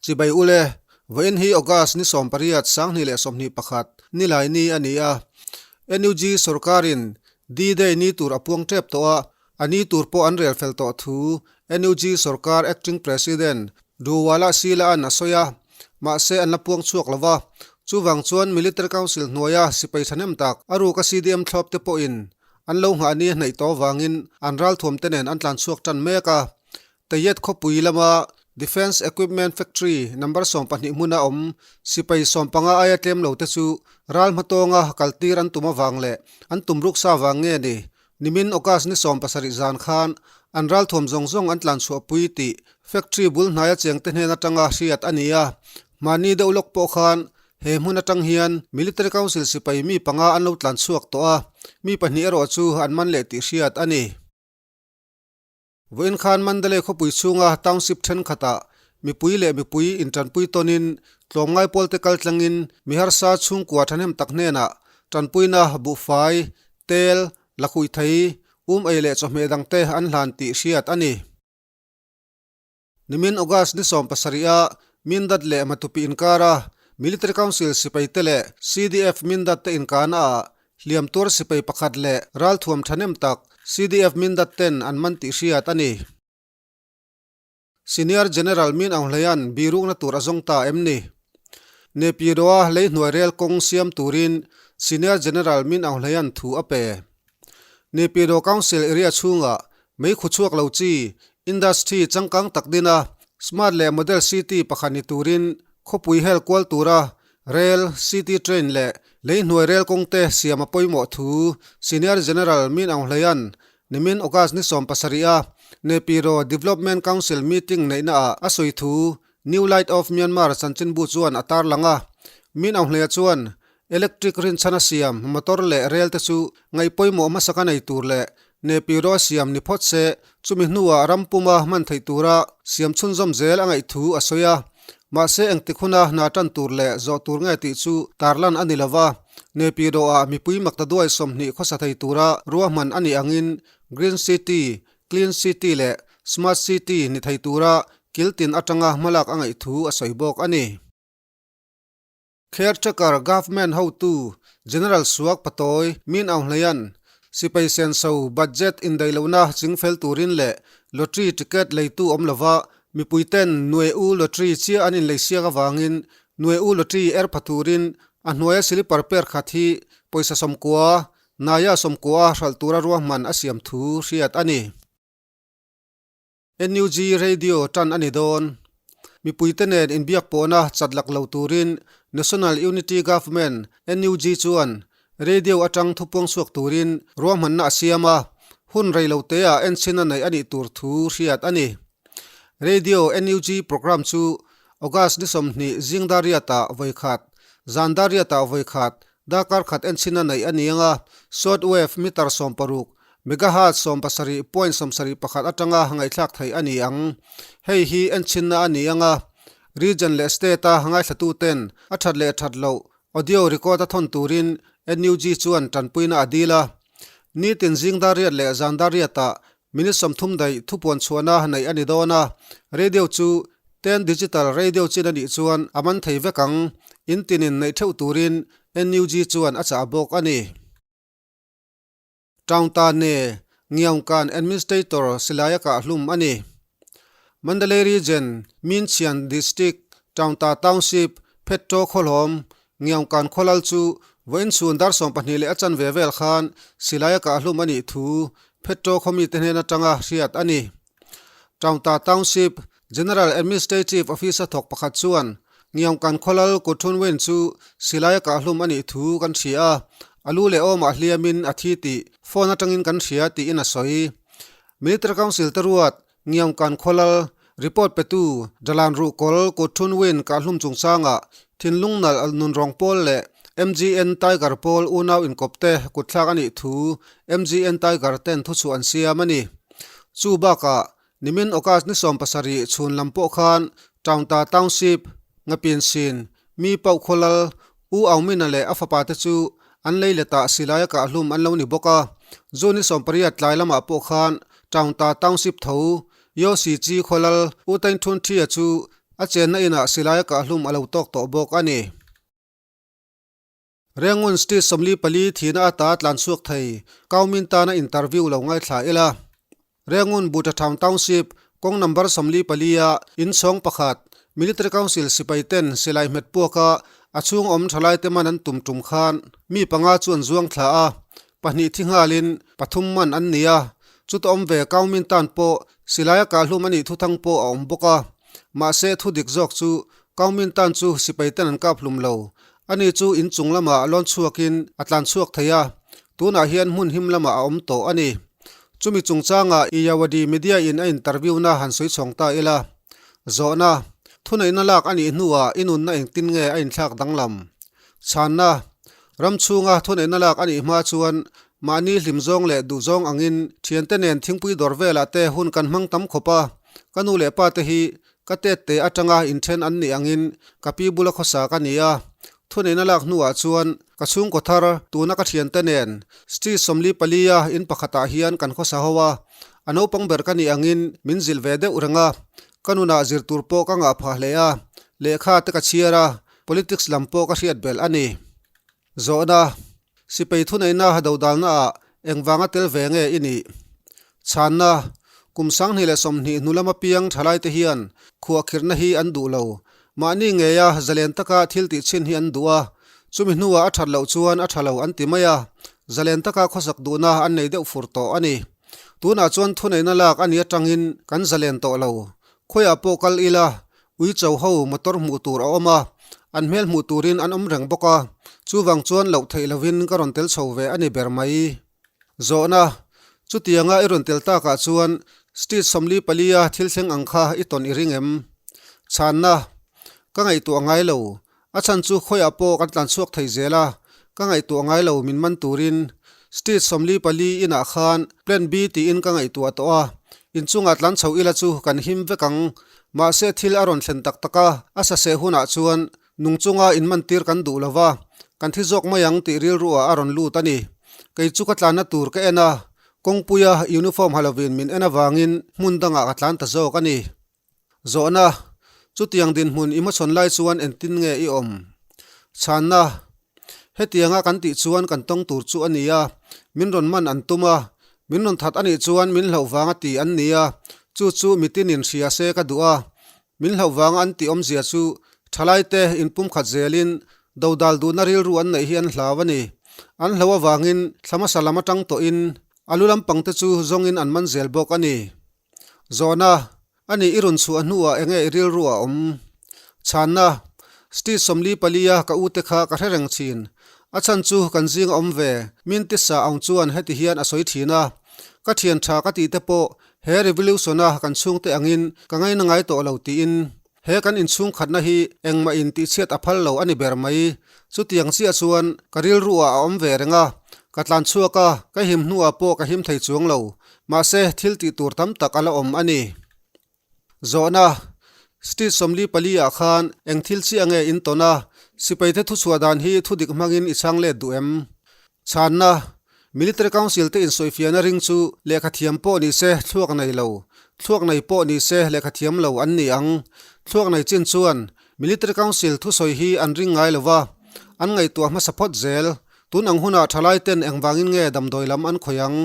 Chibai ule, vawiin hi August ni 18 2021 nilai ni a ni a. NUG sorkarin D-Day ni tur a puang tep tawh a, a ni tur pawh an rel fel tawh thu NUG sorkar Acting President Duwala Sila-a'n a sawi a, mahse an la puang chhuak lo va. Chuvang chuan Military Council hnuaia sipai thahnem tak a ruka CDM thlawp te pawhin an lo nghah ni a hnaih tawh avangin an ralthuam te nen an tlan chhuak tan mek a. Tayet khawpui lama Defence Equipment Factory number 12 hmuna awm sipai 15 aia tlem lo te chu ral hmatawnga kaltir an tum avang leh an tum ruksa vang nge ni Nimin August ni 17 zan khan an ralthuam zawng zawng an tlan chhuahpui tih factory bul hnaia chengte hnen atanga hriat a ni a. Mahni deuh lawk pawh khan he hmun atang hian Military Council sipai mi panga an lo tlan chhuak tawh a, mi pahnih erawh chu an man leh tih hriat a ni. Vawiin khan Mandalay khawpui chhunga township thenkhatah mipui leh mipui intanpui tawnin tlawmngai pawlte kal tlangin mi harsa chhungkua thahnem tak hnenah tanpuina buhfai, tel, lakhuih thei, um ei leh chawhmeh dangte an hlan tih hriat a ni. Nimin August ni 17 a Mindat leh Matupi inkara Military Council sipaite leh CDF Mindat te inkana ah Hliam tuar sipai pakhat leh ralthuam thahnem tak CDF Mindat ten an man tih hriat a ni. Senior General Min Aung Hlaing birukna tur a zawng ta em ni? Naypyidaw-a lei hnuai rel kawng siam turin Senior General Min Aung Hlaing thu a pe. Naypyidaw Council area chhungah mei khu chhuak lo chi industry changkang tak dina smart leh model city pakhat ni turin khawpui hel kual tura Rel, City Train leh lei hnuai rel kawngte siam a pawimawh thu Senior General Min Aung Hlaing nimin August ni 17 a Naypyidaw Development Council meeting neihna ah a sawi thu New Light of Myanmar chanchinbu chuan a tarlang a. Min Aung Hlaing chuan electric rinchhan a siam motor leh rel te chu ngaih pawimawh hmasaka nei tur leh Naypyidaw siam ni phawt se chumi hnuah ram puma hman theih tura siam chhunzawm zel a ngaih thu a sawi a. Mahse engtik huna hna tan tur leh zawh tur nge tih chu tarlan a ni lo va, Naypyidaw-ah mipui makta duai 20 khawsa thei tura ruahman a nih angin Green City, Clean City leh Smart City ni thei tura kiltin atanga hmalak a ngaih thu a sawi bawk a ni. Caretaker Government hotu General Suak Patawi Min Aung Hlaing sipai senso budget indaihlohna chingfel turin leh lottery ticket leitu awm lova mipuiten Nue U lottery chiah an inleisiak avangin Nue U lottery er pha turin a hnuaia silipar per khat hi pawisa 90, Naya 90 a hralh tura ruahman a siam thu hriat a ni. NUG Radio tan a ni dawn. Mipuite nen inbiak pawhna chat lak lo turin National Unity Government, NUG, chuan radio atang thupuang chhuak turin ruahmanna a siam a, hun rei lo teah enchhin a neih a nih tur thu hriat a ni. Radio NUG programme chu August ni 20 zing dar riatah vawi khat, zan dar riatah vawi khat Darkar khat enchhin a neih a ni ang a, short wave meter 60, megahertz 17.71 atanga ngaihthlak theih a ni ang. Hei hi enchhinna a ni ang a, region leh state-a ngaithlatuten a that leh that loh audio record a thawn turin NUG chuan tanpuina a dil a. Nitin zing dar riat leh zan dar riatah minute 30 daih thupuan chhuahna neih a ni dawn a, radio chu ten digital radio chin a nih chuan a man thei vek ang, in tinin neih theuh turin NUG chuan a chah bawk a ni. Taungta Ne Ngiaungkan Administrator silaia kah hlum a ni. Mandalay Region, Minchian District, Taungta Township, Phetto Khawhlawm, Ngiaungkan khawlal chu vawiin chhun dar 12 leh a chanve vel khan silaia kah hlum a nih thu Phetto khawmite hnen atanga hriat a ni. Taungta Township General Administrative Office-a thawk pakhat chuan Ngiaungkan khawlal Kuthun Win chu silaia kah hlum a nih thu kan hria a, a lu leh awmah hliamin a thi tih phone atangin kan hria tiin a sawi. Military Council te ruat Ngiaungkan khawlal report petu Dalan Ruhkawl Kuthun Win kah hlum chungchangah thinlung nalh nunrawng pawl leh MGN Tiger pawl unau inkawpte kutthlak a nih thu MGN Tiger ten thuchhuah an siam a ni. Chu bakah Nimin August ni 17 chhun lam pawh khan Taungta Township, Ngapinsin, mi pauh khawlal U Aungmina leh a fapa te chu an lei letah silaia kah hlum an lo ni bawk a. June ni 18 tlai lamah pawh khan Taungta Township tho Yo Si Chi khawlal U Taingthun Thia chu A chenna inah silai a kahhlum a lo tawk tawh bawk a ni. Rengun Street 44 thihna ata tlan chhuak thei Kaumin tana interview lo ngaithla ila. Rengun Buttertown Township kawng number 44 a inchhawng pakhat Military Council sipai ten silai hmet puaka a chhung awm thalai te man an tum tum khan mi panga chu an zuang thla a, pahnih thi nghalin pathum man an ni a, chuta awm ve Kaumin tan pawh silai a kahhlum a nih thuthang pawh a awm bawk a. Mahse thu dik zawk chu Kaumin tan chu sipai ten an kap hlum lo. Ani chu in chung lamah a lawn chhuakin a tlan chhuak thei a, tunah hian hmun him lamah a awm tawh a ni. Chumi chungchanga Iyawadi Media in a interview na han sawi chhawng ta ila. Zawhna, Thuneihna lak a nih hnuah i nunna engtin nge a inthlak danglam? Chhanna, Ram chhunga thuneihna lak a nih hma chuan mahni hlim zawng leh duh zawng angin thiante nen thingpui dawr velah te hun kan hmang tam khawp a, ka nu leh pa te hi Ka tette atanga inthen an nih angin ka pi bula khawsa ka ni a, thuneihna lak hnuah chuan ka chhungkaw thar tuna ka thiante nen Street 44 a in pakhatah hian kan khawsa ho a, a naupang ber ka nih angin min zilh ve deuh reng a, ka nunah zir tur pawh ka ngah phah hle a, lehkha te ka chhiar a, politics lam pawh ka hriat belh a ni. Zawhna, Sipai thuneihna dodalna ah engvanga tel ve nge i nih? Chhanna, Kum 2020 hnu lama piang thalaite hian khuahkhirhna hi an duh lo. Mahni ngeia zalen taka thil tih chhin hi an duh a, chumi hnuah a that loh chuan a tha lo an ti mai a, zalen taka khawsak duhna an nei deuh fur tawh a ni. Tunah chuan thuneihna lak a ni atangin kan zalen tawh lo. Khawiah pawh kal ila, Uicho ho motor hmuh tur a awm a, an hmel hmuh turin an awm reng bawk a, chuvang chuan loh theih lovin ka rawn tel chho ve a ni ber mai. Zawhna, Chutianga i rawn tel takah chuan Street 44 a thil thleng ang kha i tawn i ring em? Chhanna, Ka ngaihtuah ngai lo. A chhan chu khawiah pawh kan tlan chhuak thei zel a, ka ngaihtuah ngai lo min man turin. Street 44 inah khan Plan B tiin ka ngaihtuah tawh a, inchungah tlan chho ila chu kan him vek ang. Mahse thil a rawn thlen tak tak a, a saseh hunah chuan nung chunga inmantir kan duh lo va, kan thi zawk mai ang tih rilruah a rawn lut a ni. Kei chu ka tlanna tur ka en a, kawngpuia uniform ha lovin min en avangin hmun dangah ka tlan ta zawk a ni. Zawhna, Chutiang dinhmun i hmachhawn lai chuan engtin nge i awm? Chhanna, Hetianga kan tih chuan kan tawng tur chu a ni a, min rawn man an tum a, min rawn that a nih chuan min hlauh vanga ti an ni a, chu chu mitinin hria se ka duh a. Min hlauh vanga an tih awmzia chu thalaite inpumkhat zelin dodal duhna rilru an neih hi an hlau a ni. An hlauh avangin thla hmasa lam atang tawhin a lu lampangte chu zawngin an man zel bawk a ni. Zawhna, A nih i rawn chhuah hnuah enge i rilru a awm? Chhanna, Street 44 a ka ute kha ka hre reng thin. A chhan chu kan zing a awm ve, min tisa ang chuan heti hian a sawi thin a. Ka thian tha ka tih te pawh he revolution a kan chhungte angin ka ngaina ngai tawh lo tiin. He kan inchhungkhatna hi engmah in tihchhiat a phal lo a ni ber mai. Chutiang chiah chuan ka rilru ah a awm ve reng a, ka tlan chhuak a, ka him hnuah pawh ka him thei chuang lo. Mahse, thil tih tur tam tak a la awm a ni. Zawhna, Street 44 ah khan eng thil chiah nge in tawn a, sipaite thuchhuah dan hi thudik hmangin i chhang let duh em? Chhanna, Military Council te insawifiahna ring chu lehkha thiam pawh ni se thluak nei lo, thluak nei pawh ni se lehkha thiam lo an ni ang. Thluak nei chin chuan Military Council thusawi hi an ring ngai lo va, an ngaihtuah hmasa phawt zel. Tun ang hunah thalai ten engvangin nge damdawi lam an khawih ang?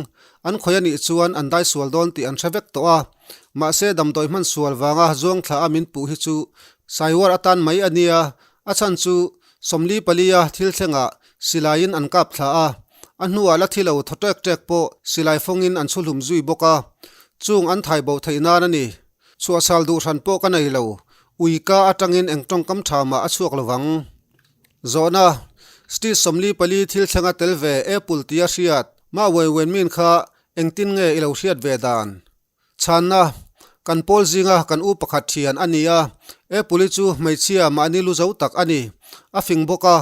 An khawih a nih chuan an dai sual dawn tih an hre vek tawh a. Mahse damdawi hman sual vanga zuang thla a min puh hi chu saiwar atan mai a nia, a chhan chu 44 a thil thlengah Silaiin an kap thla a, a hnuah la thi lo thaw ṭek ṭek pawh silai fawngin an chhu hlum zui bawk a, chung an thai bo theih nan a ni. Chhuahchhal duh hran pawh ka nei lo, ui ka atangin eng tawngkam tha mah a chhuak lo vang. Zawhna, Street 44 thil thlenga tel ve Apple tia hriat, mah uai uain min kha engtin nge i lo hriat ve dan? Chhanna, Kan pawl zinga kan u pakhat thian a ni a, Apple-i chu hmeichhia mahni lu zo tak a ni. A fing bawk a,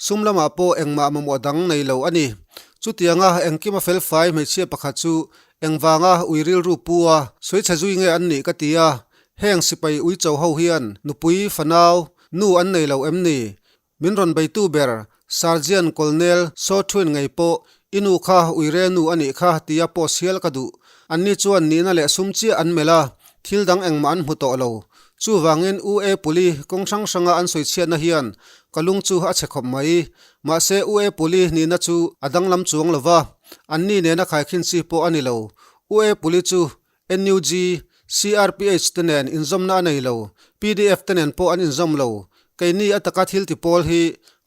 sum lamah pawh engmah mamawh dang nei lo a ni. Chutianga engkim a felfai hmeichhia pakhat chu engvanga ui rilru pu a sawichhe zui nge an nih ka ti a, heng sipai uicho ho hian nupui, fanau, nu an nei lo em ni? Min rawn beitu ber Sergeant Colonel Saw Thwin ngei pawh i nu kha uire nu a nih kha tia post hial ka duh. Anni chuan nihna leh sum chiah an melh a, thil dang engmah an hmu tawh lo. Chuvangin UA Puli kawng hrang hranga an sawi chhiatna hian ka lung chu a chhe khawp mai. Mahse UA Puli nihna chu a danglam chuang lo va, anni nena khaikhin chi pawh a ni lo. UA Puli chu NUG, CRPH te nen inzawmna a nei lo, pdf te nen pawh an inzawm lo. Keini a taka thil ti pawl hi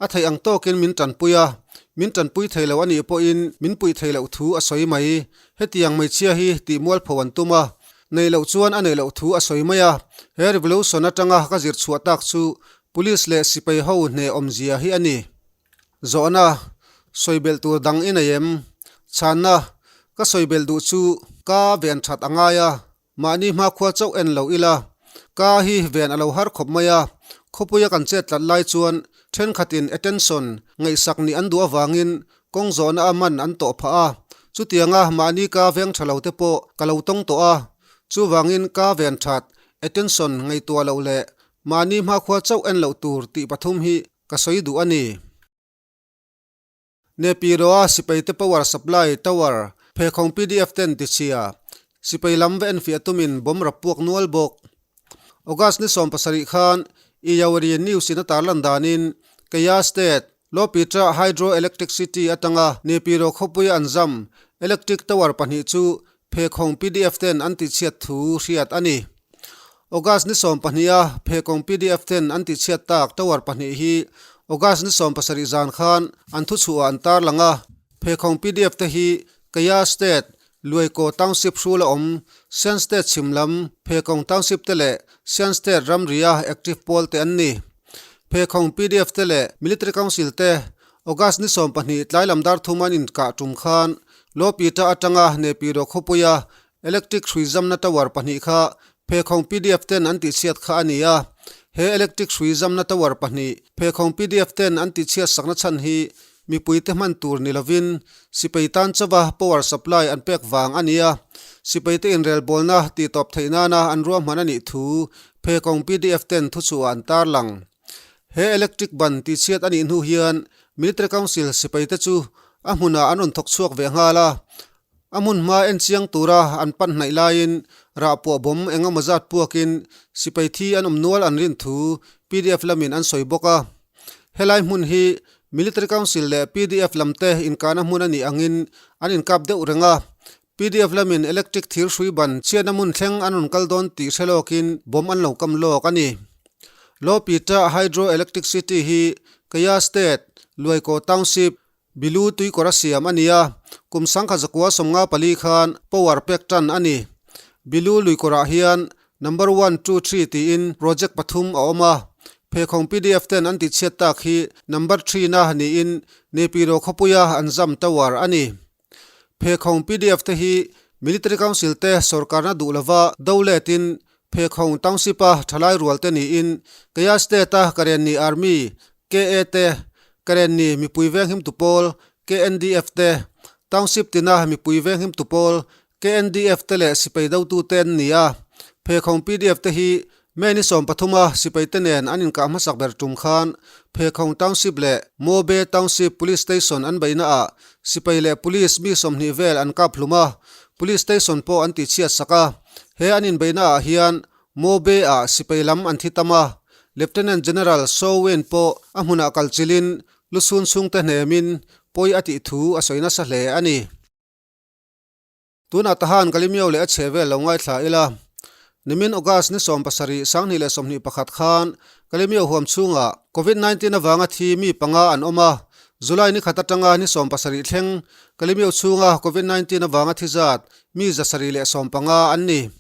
a theih ang tawkin min tanpui a, min tanpui thei lo a nih pawhin min puih theih loh thu a sawi mai. Hetiang hmeichhia hi tih mualpho an tum a, neih loh chuan a neih loh thu a sawi mai a. He revolution atanga ka zir chhuah tak chu Police leh sipai ho hne awmzia hi a ni. Zawhna, Sawibelh tur dang i nei em? Chhanna, Ka sawibelh duh chu ka ven that a ngai a, mahni hmakhua chauh en lo ila. Ka hi ven a lo har khawp mai a, khawpuia kan chet tlat lai chuan thenkhatin attention ngaihsak nih an duh avangin kawng zawhna a man an tawh phah a, chutianga mahni ka veng tha lo te pawh ka lo tawng tawh a, chuvangin ka ven that, attention ngaihtuah loh leh mahni hmakhua chauh en loh tur tih pathum hi Ka sawi duh a ni. Nepiroa sipaite power supply tower pheikhawng pdf ten tichhia sipai lam va enfiah tumin bomb rap puak nual bawk. August ni 70 khan Iyawari News in a tarlan danin Kaya State, Lopitra Hydro Electric City atanga Nepiro khawpuia an zam electric tower pahnih chu Pheikhawng pdf ten an tihchhiat thu hriat a ni. August ni 12 a Pheikhawng pdf ten an tihchhiat tak tower pahnih hi August ni 17 zan khan an thuchhuah an tarlang a. Pheikhawng pdf te hi Kaya State, Luaikaw Township hrul a awm, Shan State chhim lam Pheikhawng Township te leh Shan State ramria active pawl te an ni. Pheikhawng pdf te leh Military Council te August ni 12 tlai lam dar thum an inkah tum khan Lopita atanga Nepiro khawpuia electric hrui zamna tower pahnih kha Pheikhawng pdf ten an tihchhiat kha a ni a. He electric hrui zamna tower pahnih Pheikhawng pdf ten an tihchhiat sakna chhan hi mipuite hman tur ni lovin sipai tan chauva power supply an pek vang a ni a. Sipaite inrelbawlna tihtawp theih nana an ruahman a nih thu Pheikhawng pdf ten thuchhuah an tarlang. He electric ban tihchhiat a nih hnu hian Military Council sipaite chu a hmunah an rawn thawk chhuak ve nghal a, a hmun hma en chiang tura an pan hnaih laiin rah puah bawm eng emaw zat puakin sipai thi an awm nual an rin thu pdf lamin an sawi bawk a. Helai hmun hi Military Council leh pdf lamte inkahna hmun a nih angin an inkap deuh reng a, Pdf lamin electric thir hrui ban chhiatna hmun thleng an rawn kal dawn tih hre lawkin bomb an lo kam lawk a ni. Lopita Hydro Electric City hi Kaya State, Luaikaw Township, Bilu tuikawr a siam a ni a, kum 1954 khan power pek tan a ni. Bilu luikawrah hian number one, two, three tiin project pathum a awm a, pheikhawng pdf ten an tihchhiat tak hi number three na niin Nepiro khawpuia an zam tower a ni. Pheikhawng pdf te hi Military Council te sorkarna duh lova do letin Pheikhawng Township a thalai rual te niin Kaya State a Karenni Army, KA, te, Karenni mipui venghimtu pawl, KNDF, te, Township tina mipui venghimtu pawl, KNDF te leh sipai dotute an ni a. Pheikhawng pdf te hi May ni 13 a sipaite nen an inkah hmasak ber tum khan Pheikhawng Township leh Mobe Township Police Station an beihna ah sipai leh police mi 20 vel an kap hlum a, Police Station pawh an tihchhiat sak a. He an inbeihna ah hian Mobe ah sipai lam an thi tam a, Lieutenant General Saw Win pawh a hmunah kal chilhin lusun chhungte hnemin pawi a tih thu a sawi nasa hle a ni. Tunah tahan Kalimio leh a chhe vel lo ngaithla ila. Nimin August ni 17, 2021 khan Kalimio huam chhungah Covid 19 avanga thi mi panga an awm a, July ni khat atanga ni 17 thleng Kalimio chhunga Covid 19 avanga thi zat mi 715 an ni.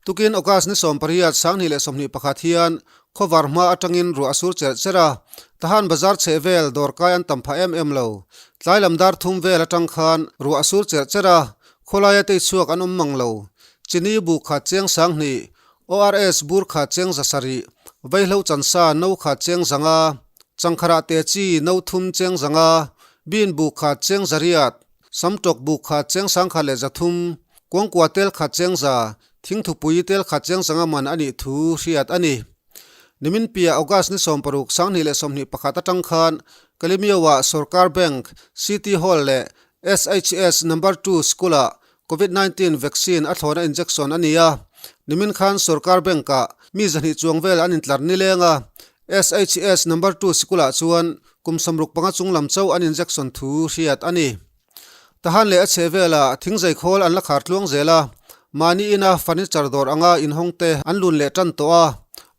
Tukin August ni 18, 2021 hian Khawvar hma atangin ruah a sur cherh cherh a, Tahan bazar chheh vel dawrkai an tam phah em em lo. Tlai lam dar thum vel atang khan ruah a sur cherh cherh a, khawlaia tei chhuak an awm mang lo. Chini bu khat cheng 2000, ORS bur khat cheng 700, vaihlo chansa no khat cheng 500, changkharah te chi no thum cheng 500, bean bu khat cheng 800, samtawk bu khat cheng 1300, kuangkua tel khat cheng 100, Thingthupui tel khat cheng changa man a nih thu hriat a ni. Nimin piah August ni 16, 2021 atang khan Kalemyo-ah Sorkar Bank, City Hall leh SHS Number Two School-ah Covid 19 vaccine a thlawhna injection a ni a. Nimin khan Sorkar Bank-ah mi 200 chuang vel an intlar nileng a, SHS Number Two sikulah chuan kum 65 chung lam chauh an injection thu hriat a ni. Tahan leh a chheh velah thingzai khawl an la khar tluang zel a, mahni ina furniture dawr anga inhawng te an lun leh tan tawh a,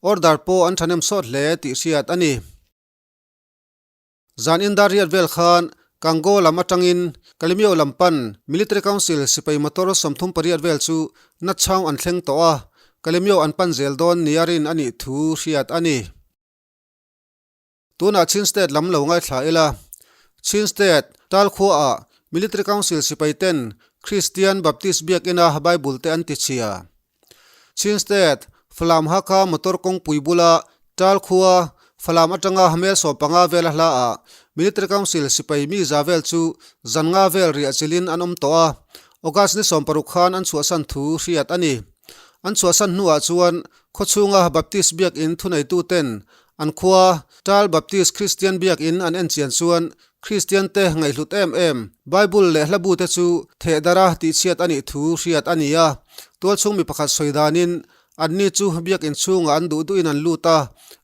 order pawh an thahnem sawt hle tih hriat a ni. Zan indar riat vel khan Kango lam atangin Kalemyo lam pan Military Council sipai motor 38 vel chu Natchhang an thleng tawh a, Kalemyo an pan zel dawn nia rin a nih thu hriat a ni. Tunah Chin State lam lo ngaithla ila, Chin State tal khuaah Military Council sipai ten Christian Baptist biakina Bible te an ti chhia. Chin State Falam Hakha motor kawngpui bula tal khua Falam atanga mel 15 vela hlaah Military Council sipai mi za vel chu zan nga vel riah chilin an awm tawh a, August ni 60 khan an chhuahsan thu hriat a ni. An chhuahsan hnuah chuan khawchhunga Baptist biakin thuneituten An khua, Tal Baptist Kristian Biakin an en chian chuan Kristiante ngaihhlut em em Bible leh hlabu te chu thehdara tihchhiat a nih thu hriat a ni a. Tualchhung mi pakhat sawi danin anni chu biakin chhungah an duh duhin an lut a,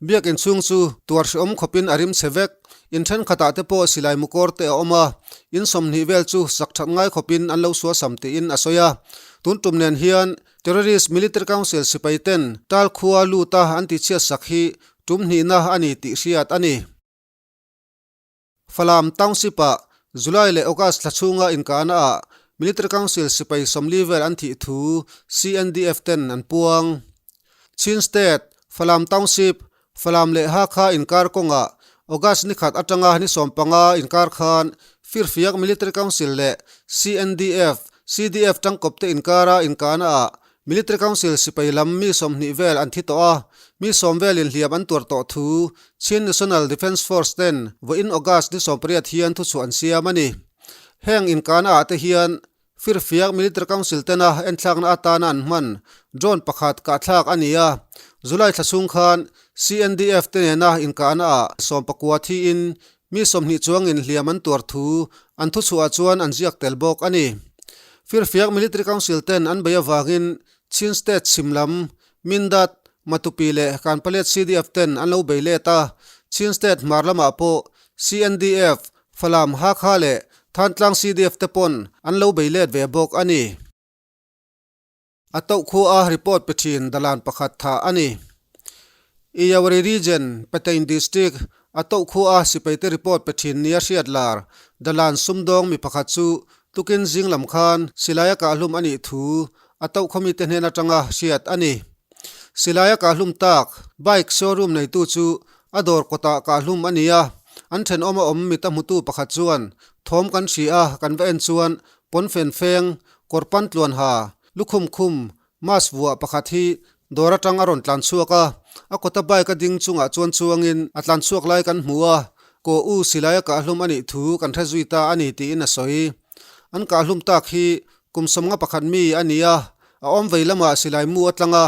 biakin chhung chu tuar hrehawm khawpin a rim chhe vek. In thenkhatah te pawh silai mukawr te a awm a, in 20 vel chu sak that ngai khawpin an lo suasam tiin a sawi a. Tun tum nen hian Terrorist Military Council sipai ten tal khua lut a an tichhiat sak hi tum hnihna a ni tih hriat a ni. Falam Township ah July leh August thla chhunga inkahna ah Military Council sipai 40 vel an thih thu CNDF ten an puang. Chin State, Falam Township, Falam leh Hakha inkar kawngah August ni khat atanga ni 15 inkar khan Firfiak Military Council leh CNDF, CDF tangkawpte inkara inkahna ah Military Council sipai lam mi 20 vel an thi tawh a, mi 10 velin hliam an tuar tawh thu Chin National Defence Force ten vawiin August ni 18 hian thuchhuah an siam a ni. Heng inkahna ah te hian Firfiak Military Council tena enthlakna atana an hman drone pakhat kahthlak a ni a, July thla chhung khan CNDF te nena inkahna ah 19 thiin mi 20 chuangin hliam an tuar thu an thuchhuah chuan an ziak tel bawk a ni. Firfiak Military Council ten an bei avangin Chin State chhim lam Mindat, Matupi leh Kanpalet CDF ten an lo bei let a, Chin State hmar lamah pawh CNDF, Falam, Hakha leh Thantlang CDF te pawn an lo bei let ve bawk a ni. A toh khua a report pe thin dalan pakhat tha a ni. Iyawari Region, Patain District, a toh khua a sipaite report pe thin nia hriat lar dalan sumdawng mi pakhat chu tukin zing lam khan silaia kahhlum a nih thu a toh khaw mite hnen atanga hriat a ni. Silaia kahhlum tak bike showroom neitu chu a dawr kawtah kahhlum a ni a, an thenawm a awm mita hmutu pakhat chuan thawm kan hria a, kan va en chuan pawnfen feng, kawr pan tluan ha, lukhum khum, mask vuah pakhat hi dawr atang a rawn tlan chhuak a, a kawta bike a ding chungah chuan chuangin a tlan chhuak lai kan hmu a, kaw u silaia kahhlum a nih thu kan hre zui ta a ni tiin a sawi. An kahhlum tak hi Kum 51 mi a ni a, a awm vei lamah silai mu a tlang a,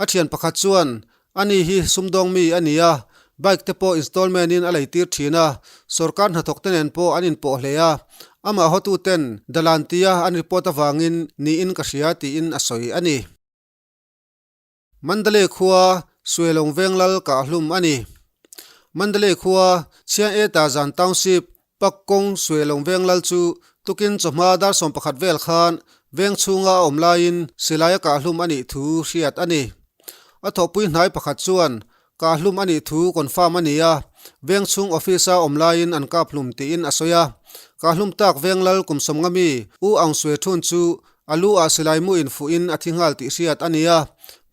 a thian pakhat chuan ani hi sumdawng mi a ni a, bike te pawh installment in a lei tir thin a, sorkar hnathawk te nen pawh an inpawh hle a, amah hotu ten dalan tia an report avangin niin ka hria tiin a sawi a ni. Mandalay khua Suelawng veng lal kahhlum a ni. Mandalay khua Chiang E Ta Zan Township Pak kawng Suelawng veng lal chu tukin chawhma dar 11 vel khan veng chhunga a awm laiin silaia kahhlum a nih thu hriat a ni. A thawhpui hnai pakhat chuan kahhlum a nih thu confirm a ni a, veng chhung office a awm laiin an kaphlum tiin a sawi a. Kahhlum tak veng lal kum 50 mi U Aung Swe Thun chu A lu ah silai mu in fuh in a thi nghal tih hriat a ni a,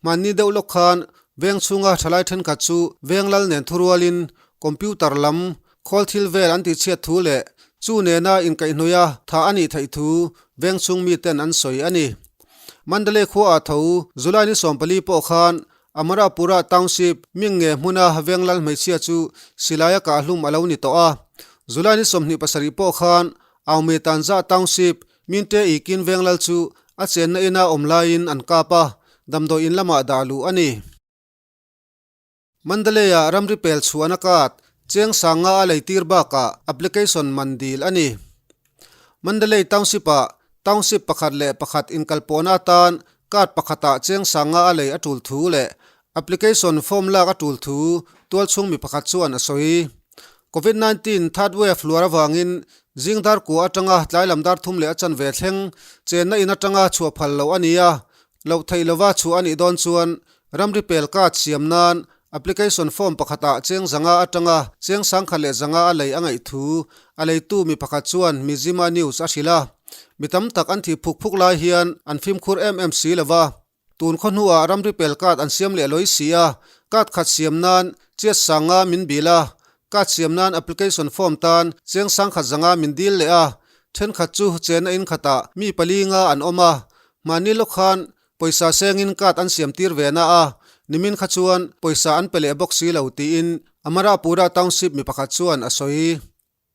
hmanni deuh lawk khan veng chhunga thalai thenkhat chu veng lal nen thurual in computer lam khawl thil vel an tihchhiat thu leh chu nena inkaihhnawih a tha a nih theih thu veng chhung mi ten an sawi a ni. Mandalay khua ah tho July ni 14 pawh khan Amarapura Township ming nge hmuna veng lal hmeichhia chu silai a kahhlum a lo ni tawh a, July ni 27 pawh khan Aumi Tanza Township Minte i kin veng lal chu a chenna ina awm laiin an kap a, damdawi in lamah dah luh a ni. Mandalay-ah ramri pel chhuahna card cheng sanga a leitir bakah application man dil a ni. Mandalay Township-ah Township pakhat leh pakhat inkalpawhna atan Card pakhatah cheng sanga a lei a tul thu leh application form lak a tul thu tualchhung mi pakhat chuan a sawi. Covid 19 third wave hluar avangin zing dar kua atanga tlai lam dar thum leh a chanve thleng chenna in atanga chhuah phal loh a ni a, loh theih lova chhuah a nih dawn chuan ramri pel card siam nan application form pakhatah cheng zanga atanga cheng sangkhat leh zanga a lei a ngaih thu a leitu mi pakhat chuan Mizzima News a hrilh a. Mi tam tak an thih phuk phuk lai hian an fimkhur em em si lova. Tun khaw hnuah ramri pel card an siam leh lawi si a, card khat siam nan chiat sanga min bil a, card siam nan application form tan cheng sangkhat zanga min dil leh a, thenkhat chu chenna in khatah mi pali nga an awm a, mahni lawk khan pawisa sengin card an siam tir ve na a, nimin kha chuan pawisa an pe leh bawk si lo tiin Amarapura Township mi pakhat chuan a sawi.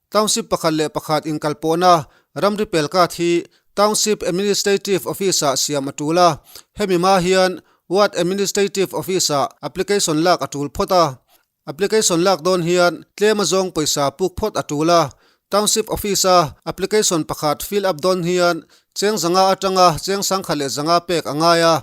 Township pakhat leh pakhat inkalpawhna ramri pel card hi Township Administrative Office-ah siam a tul a, hemi hma hian Ward Administrative Office-ah application lak a tul phawt a. Application lak dawn hian tlem a zawng pawisa puk phawt a tul a. Township Office-a application pakhat fill up dawn hian cheng zanga atanga cheng sangkhat leh zanga pek a ngai a.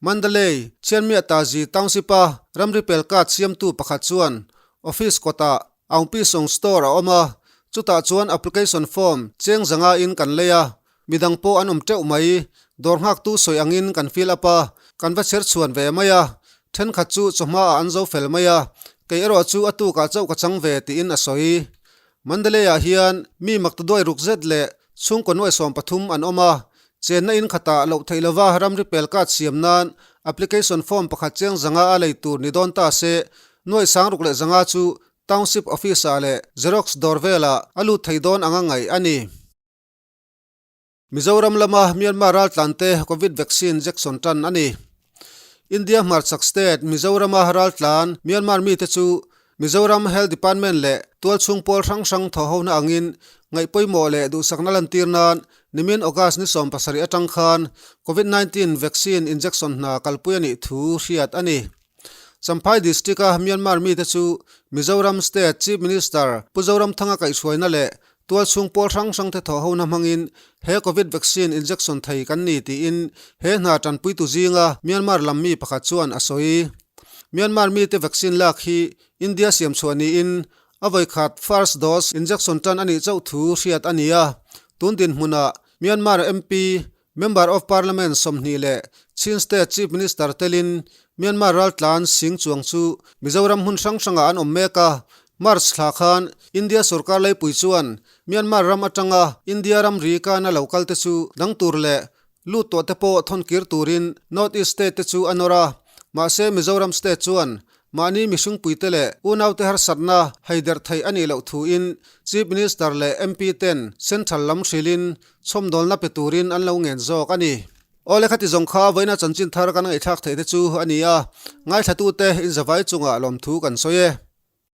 Mandalay, Chianmiahtazi Township-a ramri pel card siamtu pakhat chuan Office kawtah Aungpi Song Store a awm a, chutah chuan application form cheng zanga in kan lei a, midang pawh an awm teuh mai, dawr nghaktu sawi angin kan fill up a, kan va chher chhuan ve mai a, thenkhat chu chawhma ah an zo fel mai a, kei erawh chu a tukah chauh ka chang ve tiin a sawi. Mandalay ah hian mi maktaduai ruk zet leh chhungkaw nuai 13 an awm a, chenna in khatah loh theih lova ramri pel card siam nan application form pakhat cheng zanga a lei tur ni dawn ta se Nuai sangruk leh zanga chu Township Office-ah leh Xerox dawr velah a lut thei dawn anga ngaih a ni. Mizoram lama Myanmar raltlante Covid vaccine injection tan a ni. India hmarchhak state Mizorama raltlan Myanmar mite chu Mizoram Health Department leh tualchhung pawl hrang hrang thawhhona angin ngaih pawimawh leh duhsakna lantir nan nimin August ni 17 atang khan Covid 19 vaccine injection hna kalpui a nih thu hriat a ni. Champhai District-a Myanmar mite chu Mizoram State Chief Minister Pu Zoramthanga kaihhruaina leh tualchhung pawl hrang hrangte thawhhona hmangin he Covid vaccine injection thei kan ni tiin he hna tanpuitu zinga Myanmar lam mi pakhat chuan a sawi. Myanmar mite vaccine lak hi India siamchhuah niin a vawikhat first dose injection tan a nih chauh thu hriat a ni a, tun dinhmunah Myanmar MP Member of Parliament 20 leh Chin State Chief Minister telin Myanmar raltlan sing chuang chu Mizoram hmun hrang hrangah an awm mek a. March thla khan India sorkar leipui chuan Myanmar ram atanga India ramri kana lo kal te chu dang tur leh lut tawh te pawh thawn kir turin North East state te chu a nawr a. Mahse Mizoram state chuan Mahni mihringpuite leh unaute harsatna haider theih a nih loh thuin Chief Minister leh MP ten Central lam hrilhin chhawmdawlna pe turin an lo ngen zawk a ni. Aw le khati zawng kha vawiina chanchin thar kan ngaihthlak theih te chu a ni a, ngaithlatute inzavai chungah lawmthu kan sawi e.